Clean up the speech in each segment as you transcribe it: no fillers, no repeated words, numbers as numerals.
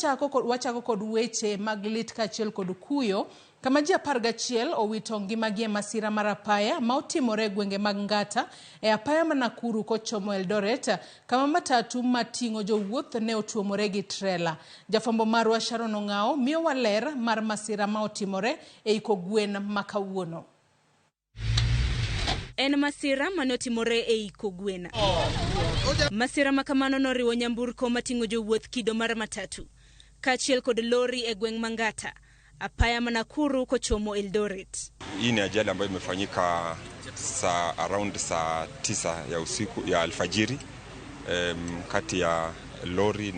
Wachako kod weche mag lit kaachiel kod kuyo kama ji 11 owito ngimagi e masira mar apaya ma otimore e gwenge mag Ngata e apaya ma Nakuru kochomo Eldoret kama matatu mating'o jowuoth ne otuomore gi trela. Jafwambo marwa Sharon Ong'ao miyowa ler mar masira ma otimore ei Kogwen ma kawuono. En masira mane otimore ei Kogwen. Masira ma kamano noriwo nyamburko mating'o jowuoth kido mar matatu kaachiel kod lori e gweng' ma Ngata, apaya ma Nakuru kochomo Eldoret. Hii ni ajali ambayo imefanyika saa around saa 9 ya usiku ya alfajiri kati ya lori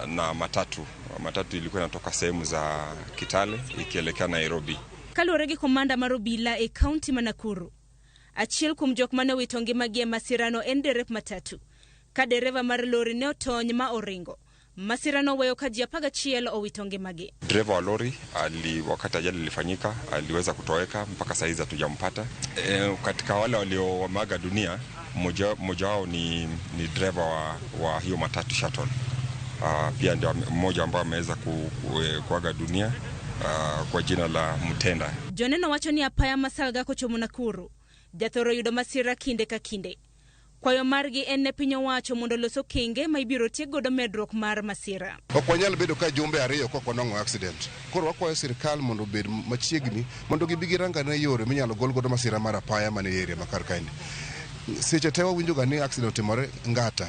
na matatu. Matatu ilikuwa inatoka sehemu za Kitale ikielekea Nairobi. Kaluwore gi komanda mar obila e kaunti ma Nakuru, achiel kuom jok mane owito ngimagi e masirano en derep matatu, ka dereva mar lori ne otony ma oringo. Masirano oweyo ka ji 11 owito ngimagi. Dereva wa lori wakati ajali ilifanyika aliweza kutoweka, mpaka saa hizi hatujampata. Katika wale walioaga dunia mmoja wao ni dereva wa hiyo matatu shuttle. Pia ndio mmoja ambao ameweza kuaga dunia kwa jina la Mtenda. Joneno wacho ni apaya ma Salga kochomo Nakuru jathoro yudo masira kinde ka kinde. Kwayo margi en ne piny owacho mondo olos okenge ma ibiro tiek godo medruok mar masira. Ok wanyal bedo ka jumbe 2 kok wanwang'o accident. Koro wakwayo sirikal mondo obed machiegni mondo gibi girangane yore minyalo gol godo masira mar apaya man e area ma kar kaendi. Seche te wawinjo ga ni accident otimore Ngata,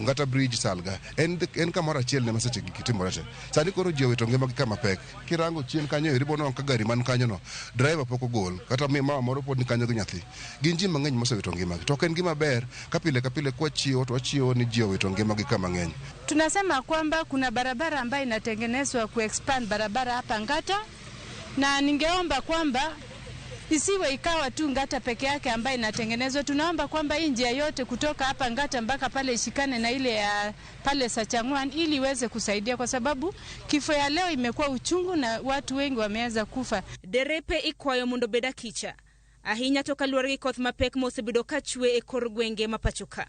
Ngata Bridge Salga. En kamoro achiel ne ma seche giki timore te. Sani koro ji owito ngimagi kama pek. Kirango chien kanyo eri ibo nwang'o ka gari man kanyo no, driver pok ogol, kata mama moro pod ni kanyo gi nyathi. Gin ji mang'eny mosewito ngimagi. To ok en gima ber ka pile ka pile kwachiewo to wachiewo ni ji owito ngimagi kama ng'eny. Tunasema kwamba kuna barabara ambayo inatengenezwa kuexpand barabara hapa Ngata, na ningeomba kwamba isiwe ikawa tu Ngata peke yake ambayo inatengenezwa. Tunaomba kwamba hii njia yote kutoka hapa Ngata mpaka pale ishikane na ile ya pale Sachangwan ili iweze kusaidia, kwa sababu kifo ya leo imekuwa uchungu na watu wengi wameweza kufa. Derepe ikwayo mondo obed akicha ahinya to kaluwore gi koth mapek mosebedo ka chwe e kor gwenge ma pacho ka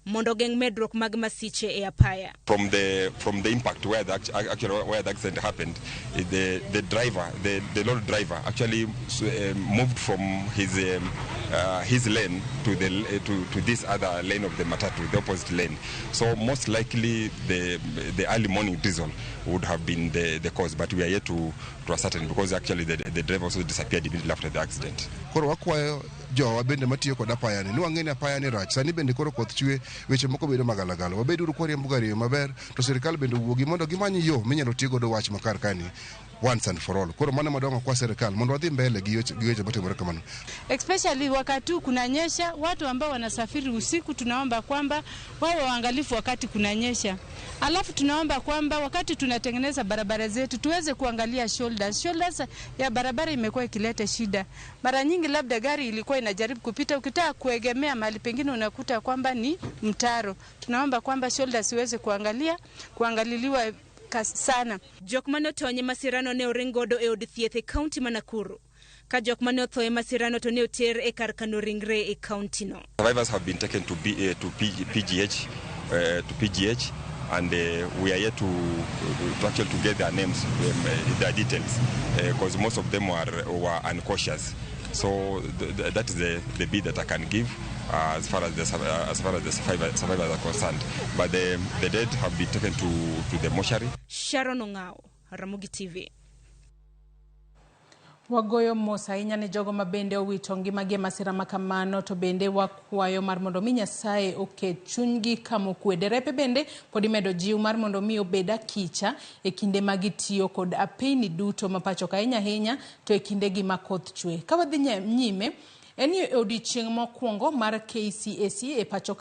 mondo ogeng' medruok mag masiche e apaya. From the impact where the actually where the accident happened, the driver, the lorry driver actually moved from his lane to this other lane of the matatu, the opposite lane. So most likely the early morning drizzle would have been the cause, but we are yet to ascertain because actually the driver also disappeared immediately after the accident. Koro wakwayo jowa bende matiyo kod apaya ni wang'e ni apaya ni rach. Sani bende koro koth chwe, weche moko bedo magalagala. Wabed uru kwariembo gari e yo maber, to sirikal bende owuogi mondo gimany yo minyalo ti godo wach makar kani once and for all. Koro mano madongo kwa sirikal mondo wadhi mbele gi weche matimore kamano. Especially wakati huu kunanyesha, watu ambao wanasafiri usiku tunaomba kwamba wawe waangalifu wakati kunanyesha. Alafu tunaomba kwamba wakati tunatengeneza barabara zetu tuweze kuangalia shoulders. Shoulders ya barabara imekuwa ikileta shida. Mara nyingi labda gari ilikuwa inajaribu kupita, ukitaka kuegemea mahali pengine unakuta kwamba ni mtaro. Tunaomba kwamba shoulders iweze kuangaliliwa sana. Jok mane otony e masirano ne oring godo e od thieth e kaunti ma Nakuru, ka jok mane otho e masirano to ne oter e kar kano ringre e kaunti no. Survivors have been taken to, B, to P, PGH, to PGH, and we are yet to actually to get their names, their details, because most of them were unconscious. So that is the bit that I can give as far as the survivors are concerned. But the dead have been taken to the mortuary. Sharon Ong'ao, Ramogi TV. Wagoyo mos ahinya ne jogo ma bende owito ngimagi e masira ma kamano to bende wakwayo mar mondo mi Nyasaye oket chunygi kama okwe. Derepe bende pod imedo jiw mar mondo mi obed akicha e kinde ma gitiyo kod apeyni duto ma pacho ka ahinya ahinya to e kindegi ma koth chwe. Ka wadhi nyime, en ni odiochieng' mokwongo mar KCSE e pacho.